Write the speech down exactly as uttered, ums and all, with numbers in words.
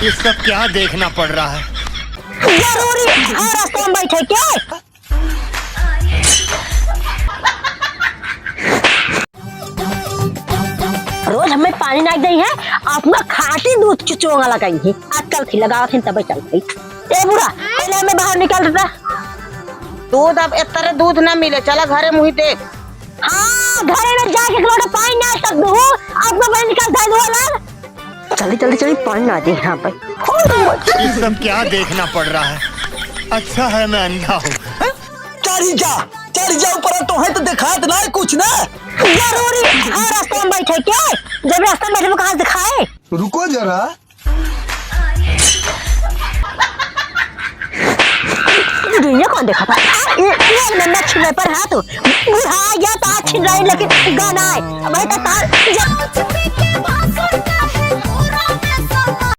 ये सब क्या देखना पड़ रहा है? जरूरी है रास्ता में बैठे के? रोज हमें पानी नाइ देइ है, अपना खाटी दूध चुचोंगा लगाई है। आजकल खी लगावत हैं तबे चलत है। ए बूढ़ा, पहले हमें बाहर निकाल देता। दूध अब एतरे दूध ना मिले, चला घरे मुही देख। हाँ, घरे में जाके एक लोटा पानी ना तक दू, अपना बहन निकाल दे दो अलग। जल्दी, जल्दी, जल्दी, पानी ना दे यहाँ पे। ये सब क्या देखना पड़ रहा है? अच्छा है मैं अंधा हूँ। चढ़ी जा, चढ़ी जा ऊपर, तोहे तो देखात ना है कुछ ना। जरूरी है रास्ता में बैठे के? जब रास्ता में बैठे, कहाँ दिखाए? रुको जरा। दुनिया कौन देखा था? ये, ये नंबर छिपे पर है तू। बुढ़ा या तो अच्छी ड्राइंग लेकिन गाना है। अब है तो तार, ये